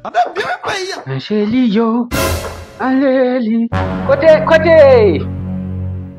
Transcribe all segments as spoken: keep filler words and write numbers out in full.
Ancheli yo, ale li. Kote, kote,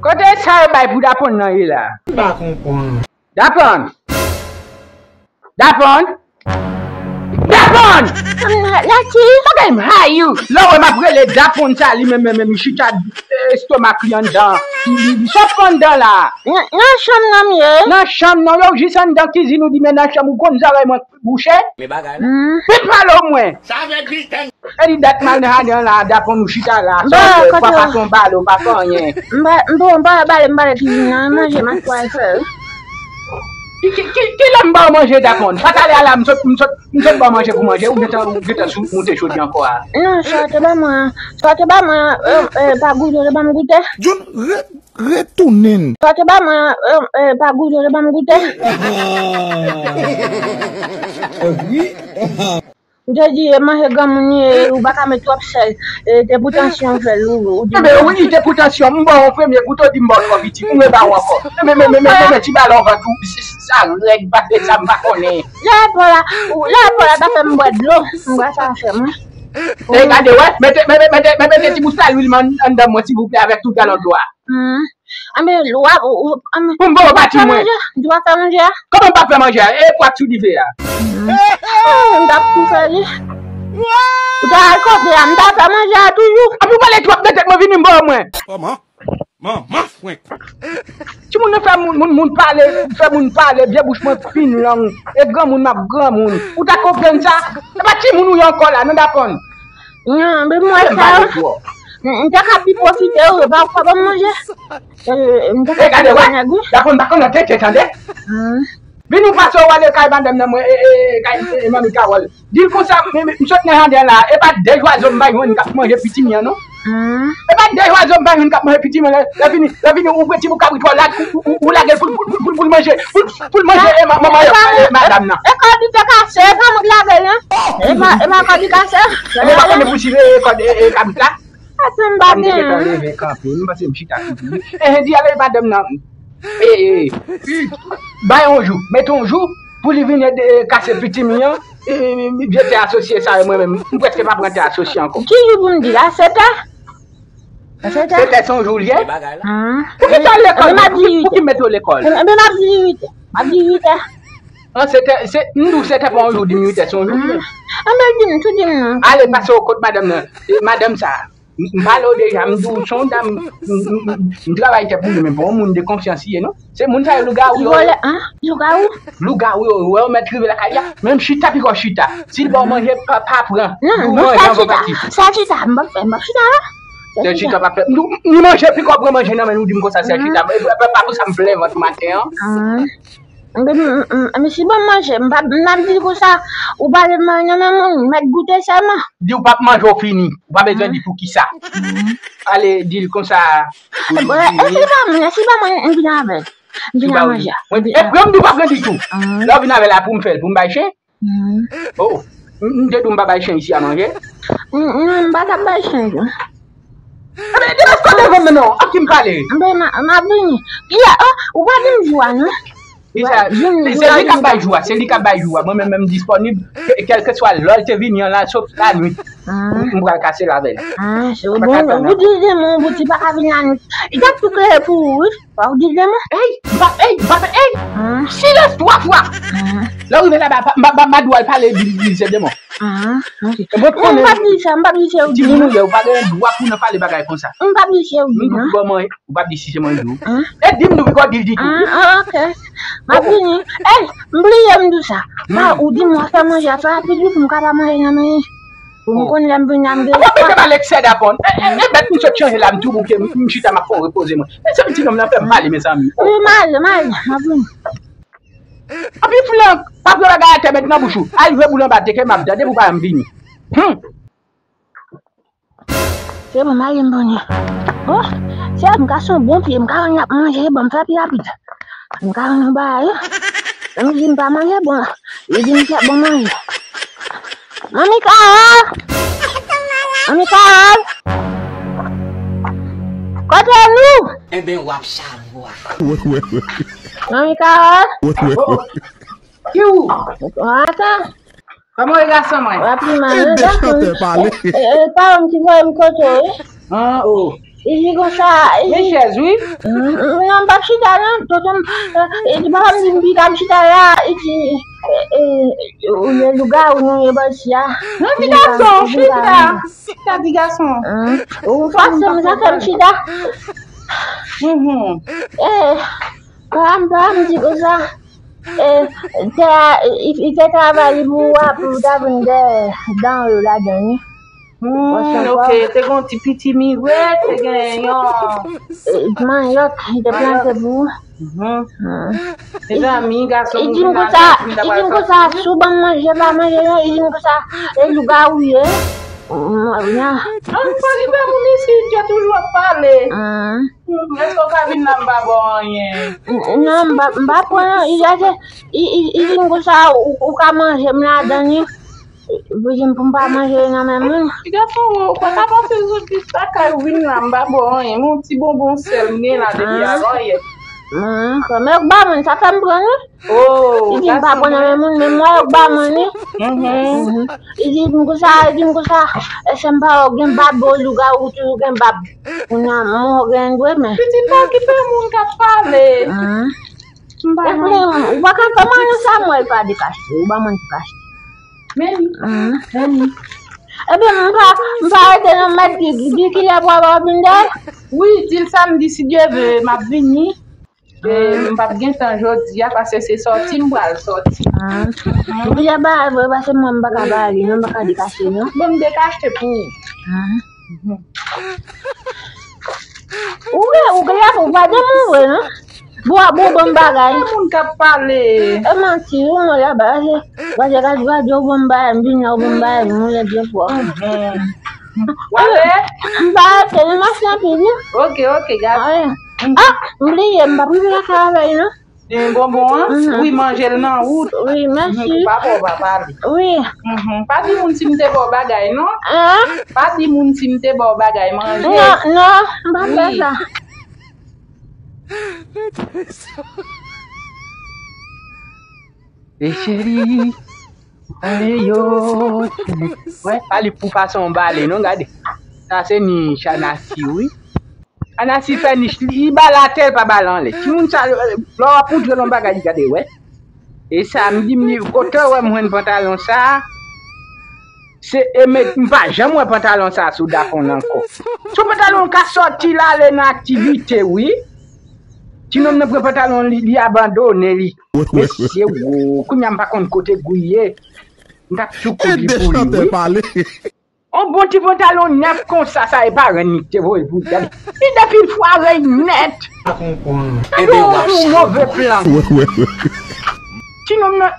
kote sa yo bay pou Dapòn nan ye la? M pa konprann. Dapòn! Dapòn! Dapòn! Lati! Bagay m hayi w! Lè w wè m ap rele Dapòn sa li menm, menm, menm, chita, eh, estomak li anndan. Li, li, li sot anndan la. Nan, nan chanm nan m ye. Nan chanm nan, lè w jis anndan kizin ou di men nan chanm ou konn zòrèy mwen bouche. Men bagay la. Hmm. Vin pale w mwen. Sa vle di, gang. E di dat mal nan jaden an la, Dapòn ou chita la. Bon, sa w fè, kote w pa fè yon bale, w pa fè anyen. M pa, m pa, m pa bale, m bale kizin nan, manje m ap pral fè. Ki, ki, ki, ki lè m ba w manje, Dapòn? Pa talè a la, m sot, m sot, m sot ba w manje pou manje, ou gentan, ou gentan sou, moute chodi ankò a. Non, sa w te ba mwen an, sa w te ba mwen an, eh, eh, pa goute, w te ban m goute. Jun, re-, retounen. Sa w te ba mwen an, eh, eh, pa goute, w te ban m goute. Wi. Ou te di, e manje granmoun ye, ou pa ka met twòp sèl, e te pou tansyon fè l, ou, ou di. Enben, wi, te pou tansyon, m ba w yon premye goute, ou di m ba w twò piti, m reba w ankò. Men, men, men, men, men, men, ti balon vant ou, s-, s-, sa rèd, pase sa m pa konnen. Lè pa la, ou, lè pa la, ta fè m bwè dlo, m bwè sa fè mwen. E gade, wè, mete, mete, mete, mete, mete ti bouch lalwil man anndan mwen, silvouplè, avèk tout galon dlo a. Hmm. Anben, w ap, w, w, anben, pou m ba w pati mwen. Ou pa fè manje? Kòman m pa fè manje a? E pwa sou dife a. Hmm. Oh, m t ap tou fè li. Ou ta al kote a, m t ap fè manje a toujou. Anpi w pale twòp nan tèt mwen, vini m ba w mwen. Kòman? Manman frenk. Timoun nan fè moun, moun, moun pale, fè moun pale, vye bouch mwen fin long. E granmoun m ap granmoun. Ou ta konprann sa? E pa timoun ou ye ankò la, non, Dapòn. Non, men mwen sa yo. M te ka pi pwofite yo, pa, pa ban m manje. E, m te ka pi pwofite nèg wi. Dapòn pa konn nan tete, tande? Hmm. Vin ou pase w ale kay madanm nan mwen, e, e, e, kay, e, e, manmi Kawòl. Di l konsa, m, m, m sot nan jaden an la, e pa de jwazo m pa jwenn k ap manje pitimi an, non. Hmm. E pa de jwazo m pa jwenn k ap manje pitimi an, lè, lè vini, lè vini, ou pran ti bout kabrit ou la, ou, ou, ou, ou lage l pou, pou, pou, pou, pou l manje, pou, pou l manje, e, ma, manman yo, e, madanm nan. E kòd li te kase, e pa mwen k lave l, non. E pa, e pa kòd li kase. E mwen pa konnen pou si, e, kòd, e, e, kabrit la. Ase m pa gen. Kòm li te gentan leve kanpe, m panse m chita sou li. E, di ale madanm nan. E, e, e, bay yon jou, mete yon jou pou li vin ede, e, kase pitimi an. E, e, e, vye tè asosye sa yo, mwen menm, m prèske pa pran tè asosye ankò. Ki jou pou m di la? Sèt è? Sèt è? Sèt è se yon jou l ye? Hmm. Poukisa l lekòl? Ebyen, m ap di uit è. Pou ki m mete w lekòl? Ebyen, m ap di uit è. M ap di uit è. An, sèt è, se, m di w sèt è pa yon jou, di m uit è se yon jou. Hmm. Ebyen, di m, tou di m non. Ale, pase w kot madanm nan. E, madanm sa. M, m pale w deja, m di w se yon dam, m, m, m, m travay tè pou li, men pa yon moun de konfyans li ye, non. Se moun sa yo lougawou yo. Vòlè, an? Lougawou? Lougawou yo, wè yo mèt rive lakay li a. Menm chita piko chita. Si l ba w manje, pa, pa pran. Non, non, sa chita. Sa chita, m p ap fè, m p ap chita la. Sa chita p ap fè. M di w, ni manje piko pran manje nan men nou di m konsa, sa chita. E, e, e, pa pou sa m plen vant maten an. Ah. Anben, m, m, m, si ban m manje, m p ap, m ap di l konsa, ou pa vle manje nan men moun, mèt goute sèlman. Di w p ap manje, w fini. Ou pa bezwen di poukisa. Ale, di l konsa. E, e, e si l pa manje, si l pa manje, m vin avè l. M vin a manje a. Mwen, e, mwen m di w pa pran ditou. Lè w vin avè l la pou m fè l, pou m bay chen. Oh, m, m te di w m pa bay chen isi a manje. M, m, m pa t ap bay chen tou. Ebyen, degaje w devan m non, ak ki m pale? Anben, m a, m ap vini. Kiyè, oh, ou pa di m jou a non. Kisa? Se li k ap bay jou a, se li k ap bay jou a. Mwen menm, menm disponib, ke, kèlkeswa lè l te vini an la, sof lannuit. M, m pral kase l avè l. Ah, se bon, ou di l de mwen, ou di pa ka vin lannuit. Li t ap tou kreye pou ou, wi. Fò w di l de mwen. Ey, m pa, ey, m pa, ey. Silans twa fwa. Lè w rive laba, m pa, m pa, m pa dwe al pale, di, di se demon. Ah, ok. Mwen konnen. M p ap di sa, m p ap di se ou di. Timoun ou ye, ou pa gen dwa pou nan pale bagay konsa. M p ap di se ou di non. Ou p ap di si se mwen di w. E di m tou piko di l di tou. Ah, ok. M ap vini. Ey, m bliye m di w sa. Pa ou di m w ap fè manje a fè rapid wi pou m ka pa manje nan men. Pou m konn lè m vin la m gen espwa. Mwen mete m alèksè dapòn. E, e, e bèt m sot chanje la m tou bouke, m, m chita m ap fè w repoze mwen. Mezanmi, ti nonm nan fè m pale, mezanmi. Wi, m ale, m ale, m ap vini. Anpi flank, pa pran bagay atè, met nan bouch ou. Al jwe boul anba teke m ap tande pou pa janm vini. Hum. Se bon, m ale m vini. Oh, se m ka son bon pye, m ka rann y ap manje, bon, m fè pi rapid. M ka rann yon bagay. Lè m di m pa manje, bon, li di m fè bon manje. Manmi Carole! Manmi Carole! Kote nou? Enben, w ap chavwa. Manmi Carole! Ki ou? Ata. Kòman w ye, gason mwen? W ap ri mal, non, gason. E, e, e, paran m ki voye m kote w, wi. An, o. Li di konsa, li di, men chèz, wi. Mm, mm, non, m p ap chita, non. Tonton m, e, e, papa m di m pita m chita la, li di, e, e, ou ye lougawou, nou ye bòs ya. Non, ti gason, chita. Chita, ti gason. Ou fòse m, sa fè m chita. Mhm. E, papa m, papa m di konsa. E, tè a, li, li te travay li pou w a, pou w ta vin dèyè dan yo ladan, wi. Hmm, ok, te gen yon ti piti miret, te gen yon, e, manyòk, li te plante pou ou. Mhm. Hmm. Mezanmi, gason, li di m konsa, li di m konsa, si w ban m manje, pa manje, non, li di m konsa, e lougawou ye. Mwen, mwen, an, fò li fè moun isit, yo toujou ap pale. Hmm. Hmm, èske w ka vin la, m pa ba w anyen? N-, non, m pa, m pa pran, non. Li di, li, li, li di m konsa, ou, ou ka manje m ladan, wi. Li di m pou m pa manje nan men moun. Ti gason, ou pa ka pase sou pis lakay ou vin la, m pa ba w anyen. Men yon ti bonbon sèl m gen la depi avan yè. Hmm, kòman yo k ba moun, sa fè m pran, wi. Oh, li di m pa pran nan men moun, men mwen yo k ba mwen, wi. Mhm. Mhm. Li di m konsa, li di m konsa, èske m pa wè w gen bab, o, lougawou toujou gen bab. Kounye a, mwen gen dwe, men. Pitit pa okipe moun k ap pale. Mhm. M pa... Epi, ou pa ka kòman nou Samuel pa dekache, ou ba mwen dekache. Men li. Mhm. Men li. Epi, m pa, m pa rete nan mèt di, di kilè papa w vin dèyè? Wi, di l samdi, si Dye vle, m ap vini. E, m p ap gen tan jodi a, paske se sòti m pral sòti. Ah. Ou deja ba vre, paske mwen m pa ka ba li, non, m pa ka dekache, non. Bon, m dekache pou ou. Ah. Mhm. Ou gen, ou gen, ou pa gen moun vre, non. Bon, bon, bon bagay. Gen moun k ap pale. E manti, ou mwen la, ba, se, ba, se gad, gad, yo bon bagay, m vin la, yo bon bagay, moun lè byen fò. Mhm. Wale? M pa rete, m mache anpil, wi. Ok, ok, gade. Ah, m bliye, m pa prive lakay avè l, non. E bonbon an? Mhm. Wi, manje l nan wout. Wi, mèsi. Mhm, ou pa bon, pa pale. Wi. Mhm. Pa di moun si m te ba w bagay, non. An? Pa di moun si m te ba w bagay manje. Non, non, m pa fè sa. Wi. E cheri, ale yo. Wè, pa li pou pase yon bale, non, gade. Sa se nich Anasi, wi. Anasi fè nich, li ba l atè, l pa ba l anlè. Timoun sa, lè w ap moutre l yon bagay, li gade, wè. E sa, m di, m di, kote w wè m jwenn pantalon sa? Se, e met, m pa janm wè pantalon sa sou Dapon ankò. Se yon pantalon w ka sòti l ale nan aktivite, wi. Ti nonm nan pran pantalon li, li abandone li. Mesye, wo, kounye a m pa konn kote Guy ye. M t ap tchoukou li pou li, wi. On bon ti pantalon nèf konsa, sa e paran li te voye pou li. Gade, li depi l fware nèt. Gade yon, yon move plan. Ti nonm nan,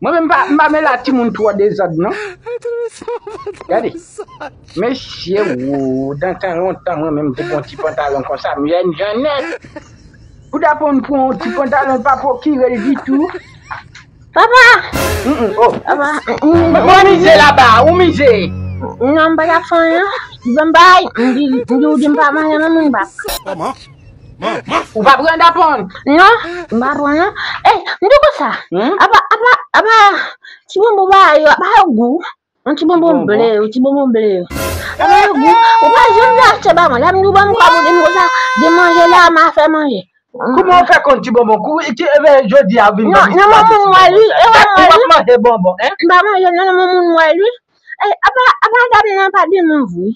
mwen menm m pa, m pa mele a timoun twò dezòd, non. Gade. Mesye, wo, dan tan lontan, mwen menm m te pran ti pantalon konsa, m jèn jan nèt. Pou Dapon pran yon ti pantalon, l pa pwokire l ditou. Papa! Mm, mm, oh. Papa, mm, mm, ou mize laba, ou mize. Non, m pa t ap fè anyen. Bon, bay, m di, m di, ou di m pa manje, men moun bak. Kòman? Ou pa pran Dapon? Non, m pa pran, non. Eh, m di konsa. Hmm? Apa, apa, apa, ti bonbon ba yo, apa yo gou? Yon ti bonbon ble, yon ti bonbon ble. Apa yo gou? Ou pa janm vle achte ba mwen. Lè m di w ban m kòb, ou di m konsa, di manje la, m a fè manje. Kouman w fè konn ti bonbon? Kou, ki, e, jodi a w vin ban m ti bonbon? Non, non, moun wè li, e wè mwen li. Ou p ap manje bonbon, en? M pa manje, non, non, moun wè li. E, apa, apa dam nan pa demon vre.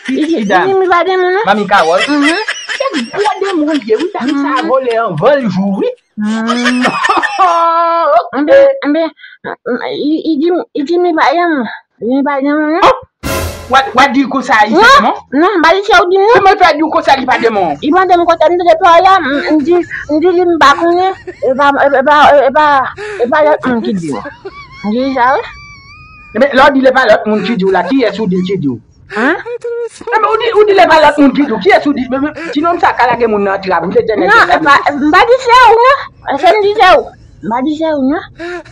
Ki, ki dam? Li di m li pa demon, non. Manmi Kawòl? Mhm. Se gwo demon li ye, wi, dam sa vole anvan l jou, wi. Hmm. Ok. Enben, enben, i, i di, i di m li pa demon. Li pa demon, non. Oh! W a, w a di l konsa, li se demon? Non, m pa di se ou di m, non. Kouman l fè di w konsa li pa demon? Li mande m kote m te pale a, m, m di, m di li m pa konnen. E pa, e pa, e pa, e pa lòt moun ki di m. M di li sa, wi. Enben, lè w di l e pa lòt moun ki di w la, kiyès ou di l ki di w? Hein? Enben, ou di, ou di l e pa lòt moun ki di w. Kiyès ou di? Men, men, ti nonm sa ka lage moun nan antre a, wi, Letènèl. Non, e pa, m pa di se ou, non. Èske m di se ou? M pa di se ou, non.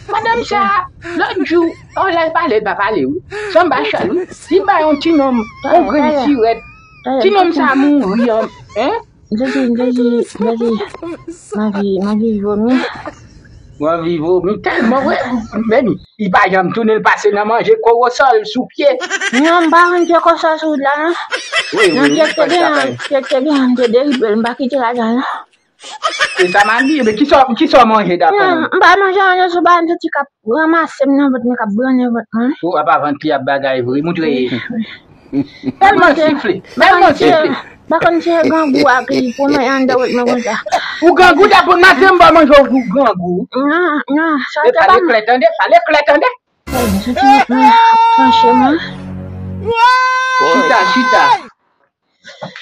Madanm sa, lòt jou, oh, lè l pale, l pa pale, wi. Sanba chal, wi. Li bay yon ti nonm yon grenn sirèt. Ti nonm sa mouri, an, hein? Jezi, Jezi, Jezi. M anvi, m anvi vomi. Mwen viv, mi tèlman, wi, men li pa janm tounen, l pase nan manje, kowosòl sou pye. Non, m pa konn pye kowosòl sou wout la, non. Wi, wi, non, wi, pye k te gen, pye k te gen, m te derive l, m pa kite ladan l, non. Se sa m ap di, men kisa, kisa w manje, dapre w? Non, m pa manje anyen, sou ba m santi k ap ranmase m nan vant mwen, k ap brannen vant mwen. Ou ap avant li ap bagay vre, moutre. Tèlman sifle, tèlman sifle. Pa konn si e grangou a ki pran mwen anndan wòt mwen konsa. Ou grangou, dapre maten m pa manje ou grangou. Non, non, sa te pa. Pale klè tande, pale klè tande. Ay, m santi wòt mwen ap tranche mwen. Chita, chita.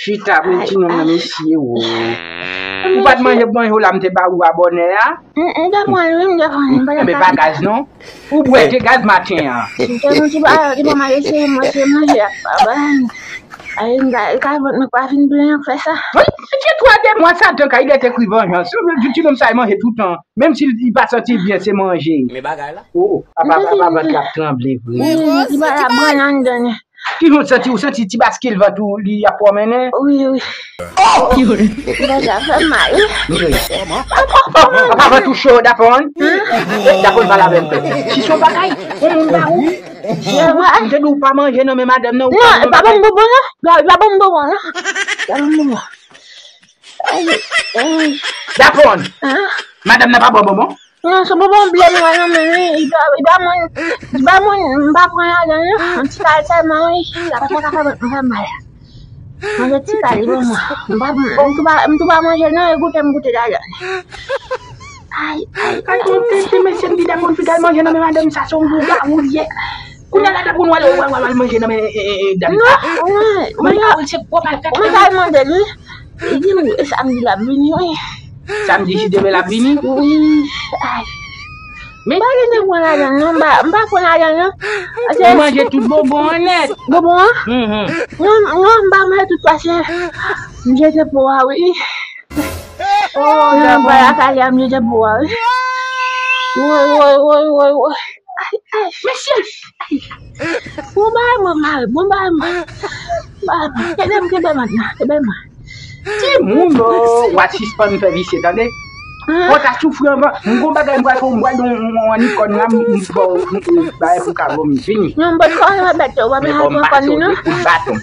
Chita pou ti nonm nan, mesye, wo. Ou pa t manje, manje w la, m te ba ou a bònè a. M te pran l, wi, m te pran l. Enben, pa gaz non. Ou bwè te gaz maten an. M te, m te ba, te ba mal eseye, mwen, eseye manje ak pa ba. Ay, m ka, ka vant mwen pa vin plen ak fè sa. Wi, se te twa de mwa Satan ka ide te kri vanjans. Ti nonm sa, e manje toutan. Menm si li pa santi byen, se manje. Men bagay la. Oh, apa, apa, apa, vant la ap tranble vre. Wi, wi, ti bagay ap pran anndan. Ki jan w santi? Ou santi ti baskil vant ou li ap pwomennen? Wi, wi. Oh! Bagay fè mal. Wi. Apa vant ou cho, dapon? Dapon pale avè m. Si se yon bagay, yon moun ba ou. M te di w pa manje nan men madanm nan, ou pa manje. Non, pa ban m bonbon, non. Pa ban m bonbon, non. Pa ban m bonbon. Ay, ay. Dapon. Madanm nan pa bwè bonbon? Non, se bonbon ble m wè nan men li. Li ba, li ba mwen, li ba mwen, m pa pran ladan non. Yon ti kal sèlman, wi. Sa pa ka fè m fè mal. Mwen, yon ti kal li ban mwen. M pa, m tou pa, m tou pa manje l non, e goute m goute ladan. Ay, ay, ay. Ay, yon ti, ti mesye m di dapon fi kal manje nan men madanm sa, se yon lougawou li ye. Kounye a la, dapon w al, w al, w al manje nan men, e, e, e, dam sa. Non, non, mwen, mwen, mwen, mwen, mwen, mwen, mwen, Li di m, e samdi l ap vini, wi. Samdi, si Dye vle, l ap vini? Wi. Ay. Men m pa gen de pran ladan, non. M pa, m pa pran ladan, non. Ou manje tout bonbon an nèt. Bonbon an? Mhm. Non, non, m pa manje tout, paske m jete po a, wi. Oh, non, m pa lakay la, m jete po a, wi. Woy, woy, woy, woy, woy. Ay, ay, mesye. Ay. Bon bagay mwen, mari, bon bagay mwen. Bon bagay mwen. Kenbe m, kenbe m, kenbe m. Timoun, oh, w a sispann fè visye, tande. Ou ta soufri anvan. M gon bagay m pral fè w, m pral yon, yon, yon ikòn la, m, m, m, m, bagay pou ka vomi. Vini. Non, m pa t konnen bèt yo, w pa bezwen pran kòn li, non. Kout baton.